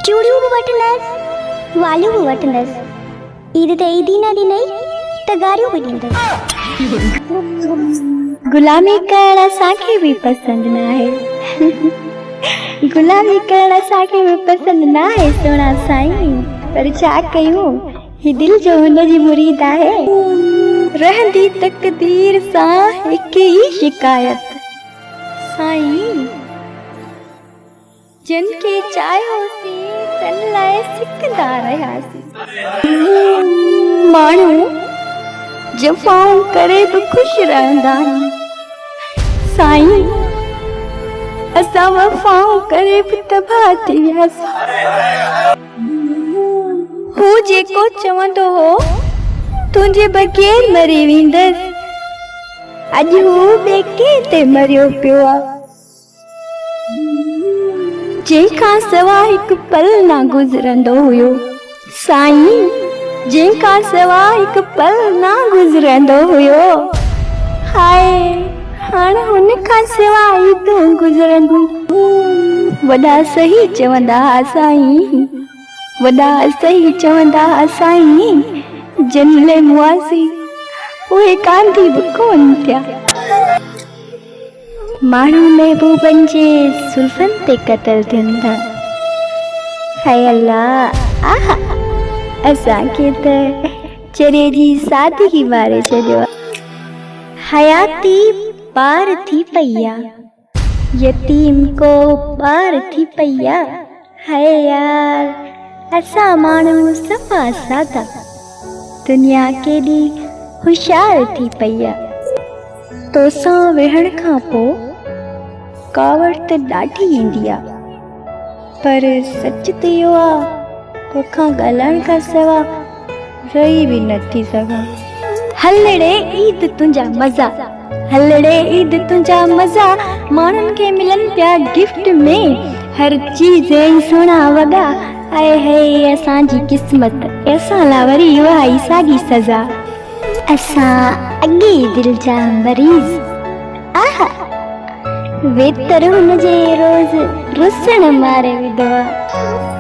چوڙيون به وٺندس، واليون به وٺندس. عيد تي عيدي نه ڏنئي ته گاريون به ڏيندس. غلامي ڪرڻ اسان کي به پسند ناهي. غلامي ڪرڻ اسان کي به پسند ناهي سهڻا سائين، پر ڇا ڪيون هي دل جو هن جي مريد آهي. رهندي تقدير سان هڪ ئي شڪايت سائين. جن کي چاهيوسين تن لاء سڪندا رهياسين. ماڻهو جفائون ڪري به خوش رهندا آهن. سائين اسان وفائون ڪري به تباهه ٿي وياسين. هو جيڪو چوندو هو تنهنجي بغير مري ويندس، اڄ هو ٻئي ڪنهن تي مريو پيو آ. جنهن کان سوا هڪ پل نه گذرندو هيو سائين جنهن کان سوا هڪ پل نه گذرندو هيو هاء هاڻ هن کان سوا عيدون گذرنديون وڏا صحيح چوندا ها سائين وڏا صحيح چوندا ها سائين جن لئه مئاسين اهي ڪانڌي به ڪونه ٿيا. ماڻهو محبوبن جي زلفن تي قتل ٿين ٿا. هاء الله آها اسان کي ته چري جي سادگي ماري ڇڏيو آ. حياتي پار ٿي پئي آ. يتيم ڪو ٻار ٿي پئي آ. هاء يار اسان ماڻهو صفا سادا. دنيا ڪيڏي هوشيار ٿي پئي آ. توسان ويهڻ کان پو ڪاوڙ ته ڏاڍي ايندي آ پر سچ ته اهو آ توکان ڳالهائڻ کان سوا رهي به نه ٿي سگهان. هل ڙي عيد تنهنجا مزا هل ڙي عيد تنهنجا مزا ماڻهن کي ملن پيا گفٽ ۾ هر چيز ۽ سهڻا وڳا هاء هاء اسان جي قسمت اسان لا وري اها ئي ساڳي سزا. اسان اڳي ئي دل جا مريض آها ويتر هن جي روز رسڻ ماري وڌو آ.